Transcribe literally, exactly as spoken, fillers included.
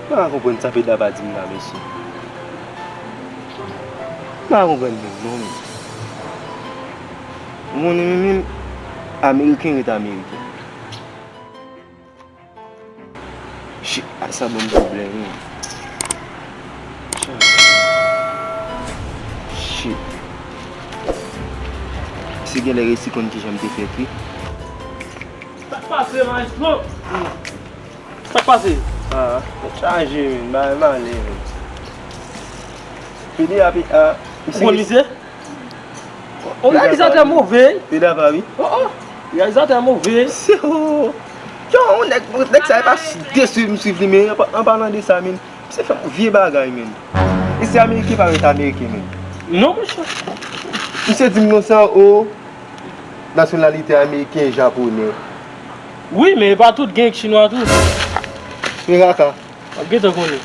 M pa konprann sa Peda pa di m la, mesye. M pa konprann menm non, men. Ou konnen menm, menm, Ameriken ret Ameriken. Shit, a sa ban m pwoblèm, wi. Shit. Se genlè resi konn kijan m te fèt, wi. Sa k pase, maestro? Sa k pase? Ah, tèt chaje, men, bagay malè, men. Pede a, pe-, a, Ou konn misye? Yon reyalizatè move. Peda pa, wi. Oh, oh. Reyalizatè move. Se, oh. Yo, yon nèg, nèg sa, e pa de swiv m swiv li, men an pa-, an palan de sa, men, misye fè yon vye bagay, men. E se Ameriken pa ret Ameriken, men. Non, monchè. Misye di m konsa, oh, nasyonalite ameriken, japonè. Wi, men e pa tout, gen chinwa tou. Men kaka. W ap gentan konnen.